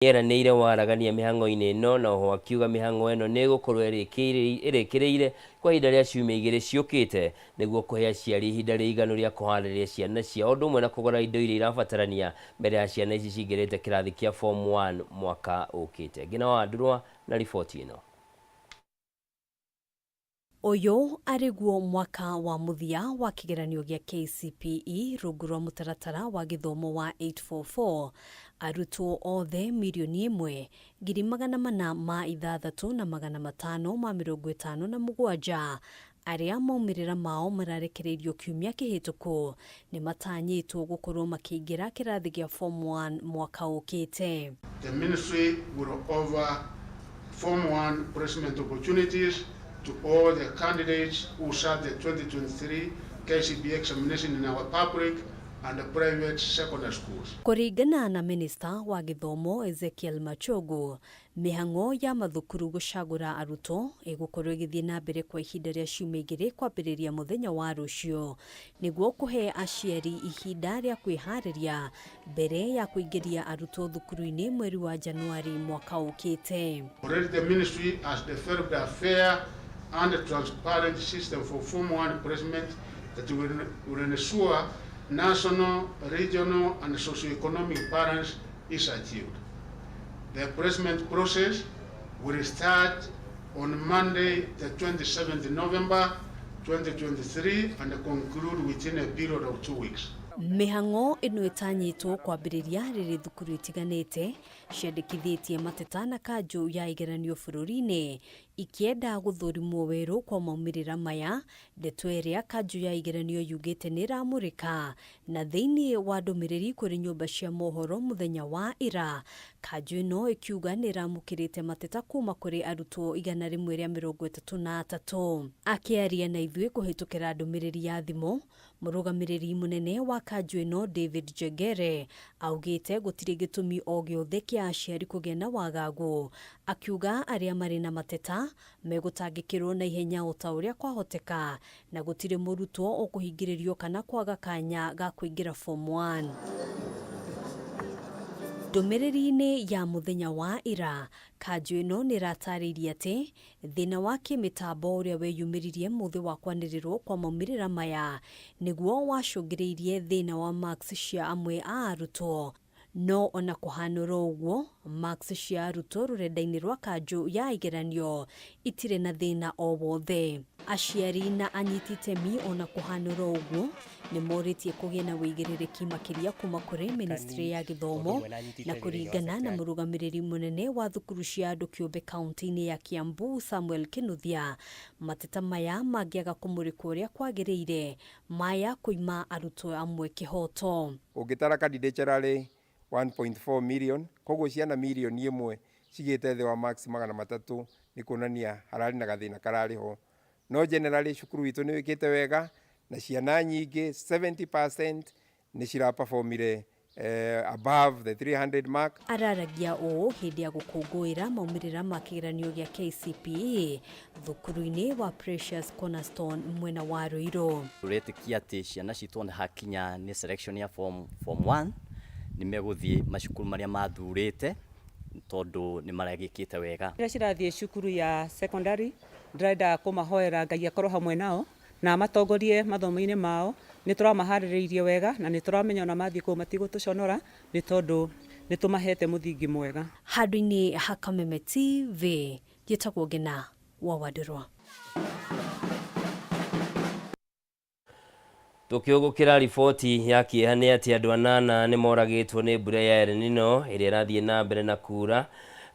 Nĩeranĩire waragania mĩhang'o-inĩ ĩno na oho akiuga mĩhang'o ĩno nĩĩgũkorwo ĩrĩkĩrĩire kwa ihinda rĩa ciumia igĩrĩ ciũkĩte nĩguo kũhe aciari ihinda rĩiganu rĩa kũharĩria ciana ciao ũndũ ũmwe na kũgũra indo iria irabatarania mbere ya ciana ici cingĩrĩte kĩrathi kĩa form 1 mwaka ũkĩte. Ngina wa Ndurwa na riboti ĩno. Ũyũ arĩ guo mwaka wa mũthia wa kĩgeranio gĩa KCPE rungu rwa mũtaratara wa gĩthomo wa 844. Arutwo othe mirioni ĩmwe, 406,557 arĩa maumĩrĩra mao mararekereirio kiumia kĩhĩtũku nĩ matanyĩtwo gũkorwo makĩingĩra kĩrathi gĩa Form 1 mwaka ũkĩte. The ministry will offer Form 1 placement opportunities to all the candidates who sat the 2023 KCPE examination in our public and private secondary schools. Kũringana na Minista wa Gĩthomo Ezekiel Machogu, mĩhang'o ya mathukuru gũcagũra arutwo ĩgũkorwo ĩgĩthiĩ na mbere kwa ihinda rĩa ciumia igĩrĩ kwambĩrĩria mũthenya wa rũciũ nĩguo kũhe aciari ihinda rĩa kwĩharĩria mbere ya kũingĩria arutwo thukuru-inĩ mweri wa Januari mwaka ũkĩte. Already the ministry has developed a fair and transparent system for Form 1 placement that will ensure national, regional and socio-economic balance is achieved. The placement process will start on Monday, the 27th November 2023 and conclude within a period of 2 weeks. Mĩhang'o ĩno ĩtanyĩtwo kwambĩrĩria rĩrĩ thukuru itiganĩte ciandĩkithĩtie mateta na kanjũ ya igeranio bũrũri-inĩ ikĩenda gũthũrimwo werũ kwa maumĩrĩra maya. Ndeto ĩrĩa kanjũ ya igeranio yugĩte nĩ ĩramũrĩka na thĩinĩ wa ndũmĩrĩri kũrĩ nyũmba cia mohoro mũthenya wa ira, kanjũ ĩno ĩkiuga nĩ ĩramũkĩrĩte mateta kuma kũrĩ arutwo 133. Akĩaria na ithuĩ kũhĩtũkĩra ndũmĩrĩri ya thimũ, mũrũgamĩrĩri mũnene wa kanjũ ĩno David Jengere augĩte gũtirĩ gĩtũmi o gĩothe kĩa aciari kũgĩa na wagagu, akiuga arĩa marĩ na mateta megũtangĩkĩrwo na ihenya o ta ũrĩa kwahoteka na gũtirĩ mũrutwo ũkũhingĩrĩrio kana kwaga kanya ga kũingĩra Form 1. Ndũmĩrĩri-inĩ ya mũthenya wa ira, kanjũ ĩno nĩ ĩratarĩirie atĩ thĩna wa kĩmĩtambo ũrĩa weyumĩririe mũthĩ wa kwanĩrĩrwo kwa maumĩrĩra maya nĩguo wacũngĩrĩirie thĩna wa marks cia amwe a arutwo. No ona kũhanũra ũguo, marks cia arutwo rũrenda-inĩ rwa kanjũ ya igeranio itirĩ na thĩna o wothe. Aciari na anyiti itemi ona kũhanũra ũguo nĩ morĩtie kũgĩe na wĩigĩrĩrĩki makĩria kuma kũrĩ ministry ya gĩthomo na kũringana na mũrũgamĩrĩri mũnene wa thukuru cia andũ kĩũmbe kaunti-inĩ ya Kiambu Samuel Kinuthia, mateta maya mangĩaga kũmũrĩkwo ũrĩa kwagĩrĩire maya kũima arutwo amwe kĩhoto. Ũngĩtara candidature arĩ 1.4 million, koguo ciana mirioni ĩmwe cigĩte thĩ wa marks magana matatũ nĩ kuonania hararĩ na gathĩna kararĩ ho. No generally cukuru witũ nĩ wĩkĩte wega na ciana nyingĩ 70% nĩ ciraperformire above the 300 mark. Araragia ũũ hĩndĩ ya gũkũngũĩra maumĩrĩra ma kĩgeranio gĩa KCPE thukuru-inĩ wa Precious Cornerstone mwena wa Ruiru. Tũretĩkia atĩ ciana citũ ona hakinya nĩ selection ya form 1 nĩ megũthiĩ macukuru marĩa mathurĩte tondũ nĩ maragĩkĩte wega. Rĩrĩa cirathiĩ cukuru ya secondary ndĩrenda kũmahoera Ngai akorwo hamwe nao na amatongorie mathomo-inĩ mao. Nĩ tũramaharĩrĩirie wega na nĩ tũramenya ona mathiĩ kũu matigũtũconora nĩ tondũ nĩ tũmahete mũthingi mwega. Handũ-inĩ ha Kameme TV njĩtagwo Ngina wa Wandũrwa. Tũkĩũgũkĩra riboti ya kĩeha nĩ atĩ andũ anana nĩ moragĩtwo nĩ mbura ya El Nino ĩrĩa ĩrathiĩ na mbere na kuura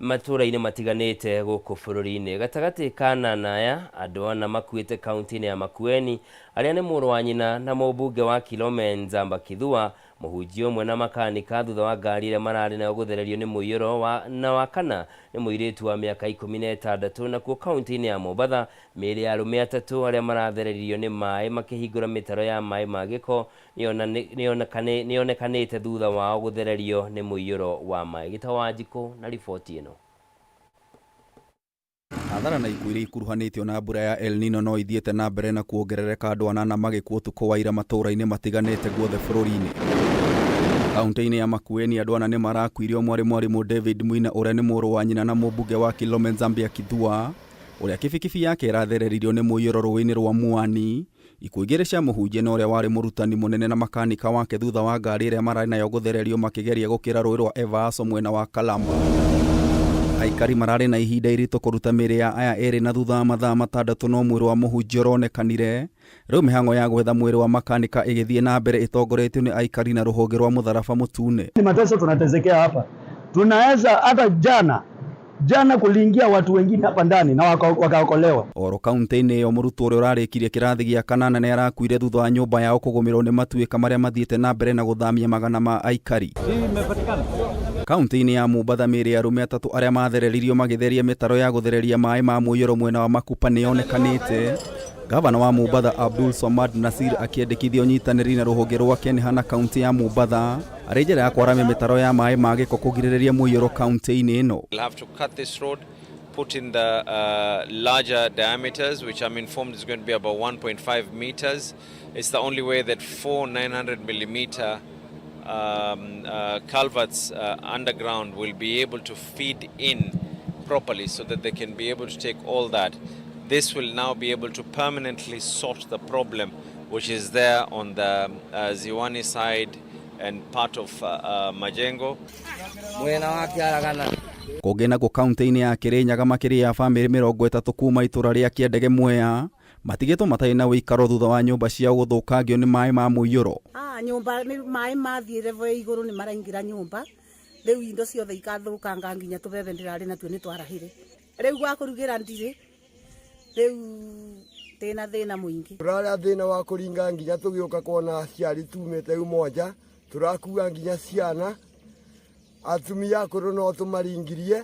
matũũra-inĩ matiganĩte gũkũ bũrũri-inĩ. Gatagatĩ ka anana aya, andũ ana makuĩte kaunti-inĩ ya Makueni, arĩa nĩ mũrũ wa nyina na mũmbunge wa Kilome Nzamba Kithua, mũhunjia ũmwe na makanika thutha wa ngari ĩrĩa mararĩ nayo gũthererio nĩ mũiyũro wa, na wa kana nĩ mũirĩtu wa mĩaka 16. Nakuo kaunti-inĩ ya Mombatha, mĩĩrĩ ya arũme atatũ arĩa marathereririo nĩ maĩ makĩhingũra mĩtaro ya maĩ ma gĩko nĩyonekanĩte thutha wao gũthererio nĩ mũiyũro wa maĩ. Gĩtaũ wa Njikũ na riboti ĩno. Hathara na ikuũ iria ikuruhanĩtio na mbura ya El Nino no ithiĩte na mbere na kuongerereka andũ anana magĩkua ũtukũ wa ira matũũra-inĩ matiganĩte guothe bũrũri-inĩ. Kaunti-inĩ ya Makueni andũ ana nĩ marakuire ũmwe arĩ mwarimũ David Mwina ũrĩa nĩ mũrũ wa nyina na mũmbunge wa Kilome Nzambia Kithua ũrĩa kibikibi yake ĩrathereririo nĩ mũiyũro rũĩ-inĩ rwa Muani. Ikuũ igĩrĩ cia mũhunjia na ũrĩa warĩ mũrutani mũnene na makanika wake thutha wa ngari ĩrĩa mararĩ nayo gũthererio makĩgeria gũkĩra rũĩ rwa Evaso mwena wa Kalama. Aikari mararĩ na ihinda iritũ kũruta mĩĩrĩ ya aya erĩ na thutha wa mathaa matandatũ no mwĩrĩ wa mũhunjia ũronekanire. Rĩu mĩhang'o ya gwetha mwĩrĩ wa makanika ĩgĩthiĩ na mbere ĩtongoretio nĩ aikari na rũhonge rwa mũtharaba mũtune. Ni mateso tunatezekea hapa, tunaweza hata jana jana kuliingia watu wengine hapa ndani na wakaokolewa. Oro kaunti-inĩ ĩyo mũrutwo ũrĩa ũrarĩkirie kĩrathi gĩa kanana nĩ arakuire thutha wa nyũmba yao kũgũmĩrwo nĩ matuĩka marĩa mathiĩte na mbere na gũthamia magana ma aikari. Kaunti-inĩ ya Mombatha mĩĩrĩ ya arũme atatũ arĩa mathereririo magĩtheria mĩtaro ya gũthereria maĩ ma mũiyũro mwena wa Makupa nĩ yonekanĩte. Gavana wa Mombatha Abdul Swamad Nasir akĩendekithia ũnyitanĩri na rũhonge rwa KENHA na kaunti ya Mombatha arĩ njĩra ya kwaramia mĩtaro ya maĩ ma gĩko kũgirĩrĩria mũiyũro kaunti-inĩ ĩno. We'll have to cut this road, put in the larger diameters, which I'm informed is going to be about 1.5 meters. It's the only way that 4 900 millimeter culverts underground will be able to feed in properly so that they can be able to take all that. This will now be able to permanently sort the problem which is there on the Ziwani side and part of Majengo. Mwena wa Kiaragana. Kũngĩ nakuo kaunti-inĩ ya Kirinyaga makĩria ya bamĩrĩ 30 kuma itũra rĩa Kĩendege Mwea matigĩtwo matarĩ na ũikaro thutha wa nyũmba ciao gũthũkangio nĩ maĩ ma mũiyũro. Nyũmba nĩ maĩ mathiĩ level ya igũrũ nĩ maraingĩra nyũmba, rĩu indo ciothe ikathũkanga nginya tũbebe ndĩrarĩ natuo nĩ twarahire, rĩu gwa kũrugĩra ndirĩ, rĩu ndĩna thĩna mũingĩ. Tũrarĩa thĩna wa kũringa nginya tũgĩũka kuona aciari tumĩte Umoja, tũrakua nginya ciana, atumia akũrũ no tũmaringirie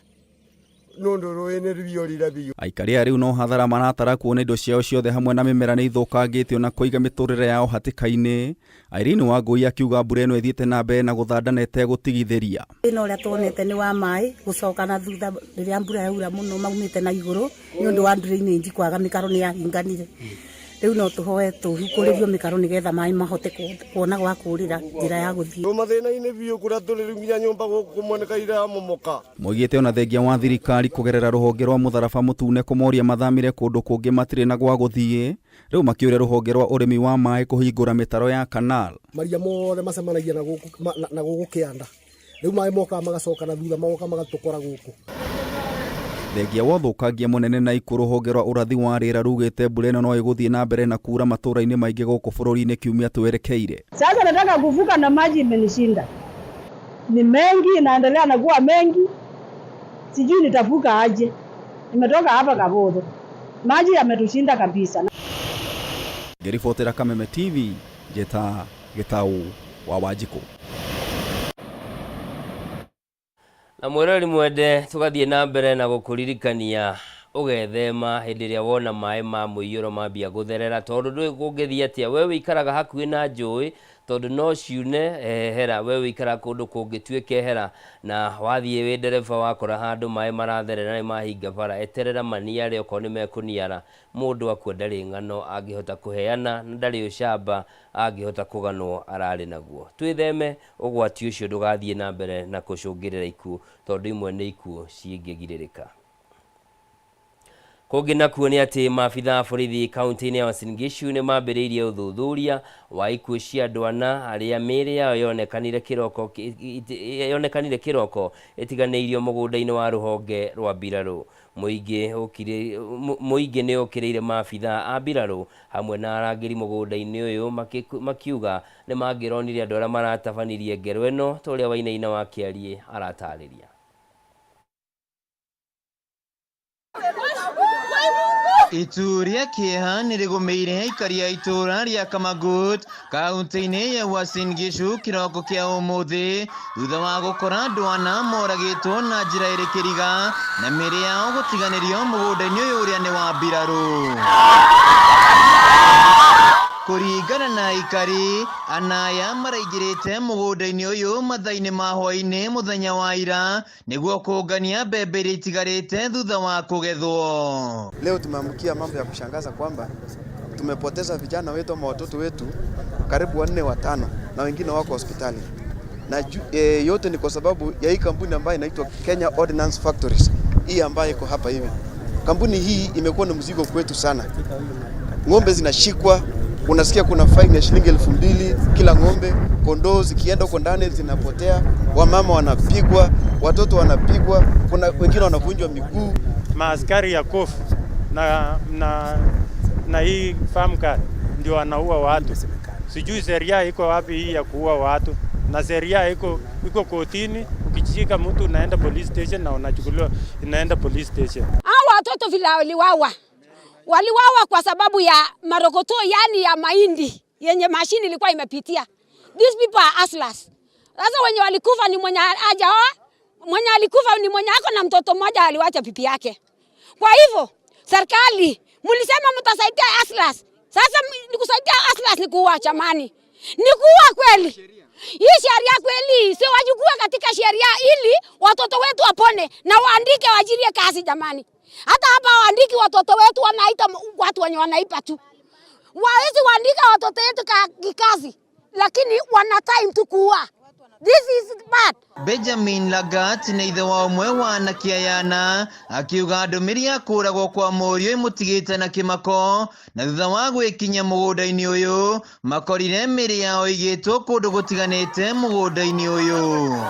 nũndũ rũĩ nĩ rũiyũrire biũ. Aikari aya rĩu no hathara maratara kuona indo ciao ciothe hamwe na mĩmera nĩ ithũkangĩtio na kũiga mĩtũrĩre yao hatĩka-inĩ. Irene Wangũi akiuga mbura ĩno ĩthiĩte na mbere na gũthanda na ĩtegũtigithĩria. Thĩna ũrĩa tuonete nĩ wa maĩ gũcoka na thutha rĩrĩa mbura yaura mũno maumĩte na igũrũ nĩ ũndũ wa drainage kwaga mĩkaro nĩ yahinganire. Rĩu no tũhoe tũhingũrĩrio mĩkaro nĩgetha maĩ mahote kuona gwa kũrĩra njĩra ya gũthiĩ. Twĩ mathĩna-inĩ biũ kũrĩa tũrĩ rĩu nginya nyũmba gũkũ kũmwe nĩ kaira yamomoka. Moigĩte ona thengia wa thirikari kũgerera rũhonge rwa mũtharaba mũtune kũmoria mathamire kũndũ kũngĩ matirĩ na gwa gũthiĩ, rĩu makĩũria rũhonge rwa ũrĩmi wa maĩ kũhingũra mĩtaro ya canal. Maria mothe macemanagia na gũkũ kĩanda, rĩu maĩ mokaga magacoka na thutha magoka magatũkora gũkũ. Thengia wa ũthũkangia mũnene na ikuũ rũhonge rwa ũrathi wa rĩera rugĩte mbura ĩno no ĩgũthiĩ na mbere na kura matũra-inĩ maingĩ gũkũ bũrũri-inĩ kiumia twerekeire. Sasa nataka kuvuka na maji imenishinda, ni mengi, inaendelea na kuwa mengi, sijui nitavuka aje. Nimetoka hapa Kabodho, maji yametushinda kabisa. Ngĩribotera Kameme TV, Njeta Gĩtaũ wa Wanjikũ. Na mwĩroreri mwende tũgathiĩ na mbere na gũkũririkania ũgethema hĩndĩ ĩrĩa wona maĩ ma mũiyũro mambia gũtherera, tondũ ndũĩ kũngĩthiĩ atĩa. We wĩikaraga hakuhĩ na njũĩ, tondũ no ciune hera, we wĩikaraga kũndũ kũngĩtuĩka hera, na wathiĩ wĩ ndereba wakora handũ maĩ maratherera nĩ mahinga bara, eterera maniare okorwo nĩ mekũniara. Mũndũ akua ndarĩ ng'ano angĩhota kũheana na ndarĩ ũcamba angĩhota kũganwo ararĩ naguo. Twĩtheme ũgwati ũcio ndũgathiĩ na mbere na kũcũngĩrĩra ikuũ, tondũ imwe nĩ ikuũ cingĩgirĩrĩka. Kũngĩ nakuo nĩ atĩ maabitha a borithi kaunti-inĩ ya Uasin Gishu nĩ mambĩrĩirie ũthuthuria wa ikuũ cia andũ ana arĩa mĩĩrĩ yao yonekanire kĩroko ĩtiganĩirio mũgũnda-inĩ wa rũhonge rwa mbirarũ. Mũingĩ nĩ ũkĩrĩire maabitha a mbirarũ hamwe na arangĩri mũgũnda-inĩ ũyũ makiuga nĩ mangĩronire andũ arĩa maratabanirie ngero ĩno ta ũrĩa Wainaina wa Kĩariĩ aratarĩria. Itu rĩa kĩeha nĩ rĩgũmĩire aikari a itũũra rĩa Kamagut kaunti-inĩ ya Uasin Gishu kĩroko kĩa ũmũthĩ thutha wa gũkora andũ ana moragĩtwo na njĩra ĩrĩ kĩriga na mĩĩrĩ yao gũtiganĩrio mũgũnda-inĩ ũyũ ũrĩa nĩ wa mbirarũ. Kũringana na aikari ana aya maraingĩrĩte mũgũnda-inĩ ũyũ mathaa-inĩ ma hwaĩ-inĩ mũthenya wa ira nĩguo kũngania mbembe iria itigarĩte thutha wa kũgethwo. Leo tumeamkia mambo ya kushangaza kwamba tumepoteza vijana wetu ama watoto wetu karibu 4 5 na wengine wako hospitali. Na yote ni kwa sababu ya hii kampuni ambayo inaitwa Kenya Ordnance Factories, hii ambayo iko hapa hivi. Kampuni hii imekuwa ni mzigo kwetu sana. Ng'ombe zinashikwa, unasikia kuna fine ya shilingi 2000 kila ng'ombe. Kondoo zikienda huko ndani zinapotea, wamama wanapigwa, watoto wanapigwa, kuna wengine wanavunjwa miguu. Maaskari ya kofu na hii farm guard ndio wanaua watu. Sijui sheria iko wapi hii ya kuua watu, na sheria iko kotini. Ukishika mtu unaenda police station na unachukuliwa inaenda police station. Hao watoto vile waliwawa kwa sababu ya marokoto, yani ya mahindi yenye mashini ilikuwa imepitia. These people are hustlers. Sasa wenye walikufa ni mwenye hajaoa, mwenye alikufa ni mwenye ako na mtoto mmoja aliwacha bibi yake. Kwa hivyo serikali mlisema mtasaidia hustlers. Sasa ni kusaidia hustlers ni kuua chamani. Ni kuua kweli. Hii sheria kweli si wachukue katika sheria ili watoto wetu wapone na waandike waajirie kazi jamani. Hata hapa waandiki watoto wetu wanaita watu wenye wanaipa tu. Waezi waandika watoto wetu kikazi, lakini wana time tu kuua. This is bad. Benjamin Lagat nĩ ithe wa ũmwe wa anake ayana akiuga ndũmĩrĩri ya kũragwo kwa mũriũ ĩmũtigĩte na kĩmako, na thutha wa gwĩkinyia mũgũnda-inĩ ũyũ makorire mĩĩrĩ yao ĩigĩtwo kũndũ gũtiganĩte mũgũnda-inĩ ũyũ.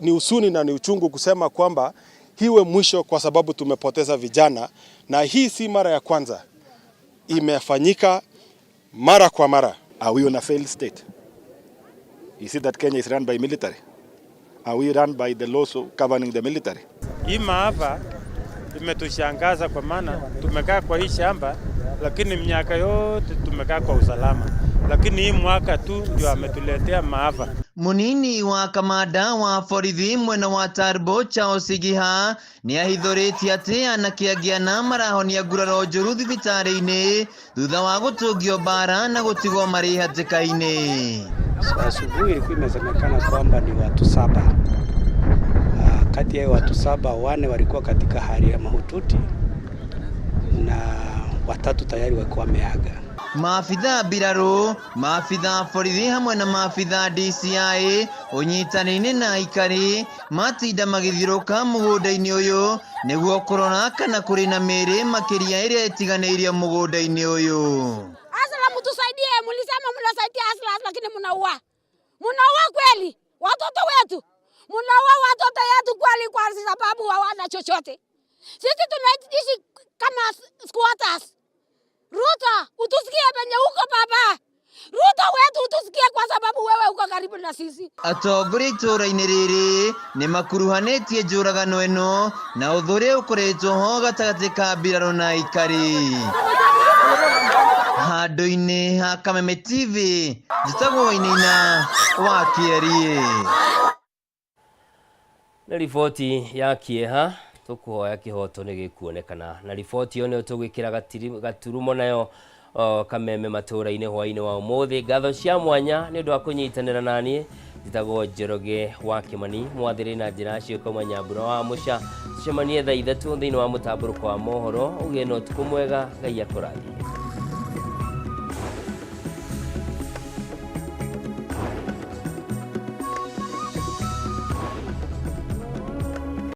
Ni huzuni na ni uchungu kusema kwamba hiwe mwisho, kwa sababu tumepoteza vijana, na hii si mara ya kwanza, imefanyika mara kwa mara. Are we on a failed state? Is it that Kenya is run by military? Are we run by the laws governing the military? Hii maafa imetushangaza kwa maana tumekaa kwa hii shamba, lakini miaka yote tumekaa kwa usalama, lakini hii mwaka tu ndio ametuletea maafa. Munini wa kamanda wa borithi mwena wa Turbo Charles Sigiha nĩ ahithũrĩtie atĩ anake angĩ ana marahonia nguraro njũru thibitarĩ-inĩ thutha wa gũtũngio mbara na gũtigwo marĩ hatĩka-inĩ. Asubuhi ilikuwa imesemekana kwamba ni watu 7. Kati ya watu 7, 4 walikuwa katika hali ya mahututi na 3 tayari walikuwa wameaga. Maabitha mbirarũ, maabitha borithi hamwe na maabitha DCI ũnyitanĩire na aikari matinda magĩthiũrũrũka mũgũnda-inĩ ũyũ nĩguo kũrora kana kũrĩ na mĩĩrĩ makĩria ĩrĩa ĩtiganĩirio mũgũnda-inĩ ũyũ. Asla, mtusaidie, mlisema mnasaidia Asla, lakini mnaua. Mnaua kweli watoto wetu. Mnaua watoto yetu kweli kwa sababu hawana chochote. Sisi tunaishi kama squatters. Ruto, utusikie penye uko baba. Ruto wetu utusikie kwa sababu wewe uko karibu na sisi. Atongoria itũũra-inĩ rĩrĩ nĩ makuruhanĩtie njũragano ĩno na ũthũ ũrĩa ũkoretwo ho gatagatĩ ka mbirarũ na aikari. Handũ-inĩ ha Kameme TV, njĩtagwo Wainaina wa Kĩeriĩ. Na riboti ya kĩeha tũkũhoya kĩhoto nĩ gĩkuonekana, na riboti ĩyo nĩyo tũgwĩkĩra gaturumo nayo Kameme matũũra-inĩ hwaĩ-inĩ wa ũmũthĩ. Ngatho cia mwanya nĩ ũndũ wa kũnyitanĩra naniĩ. Njĩtagwo Njoroge wa Kĩmani, mwathĩrĩ na njĩra ciĩko Nyambura wa Mũca. Tũcemanie thaa 3 thĩinĩ wa mũtambũrũko wa mohoro. Ũgĩe na ũtukũ mwega, Ngai akũrathime.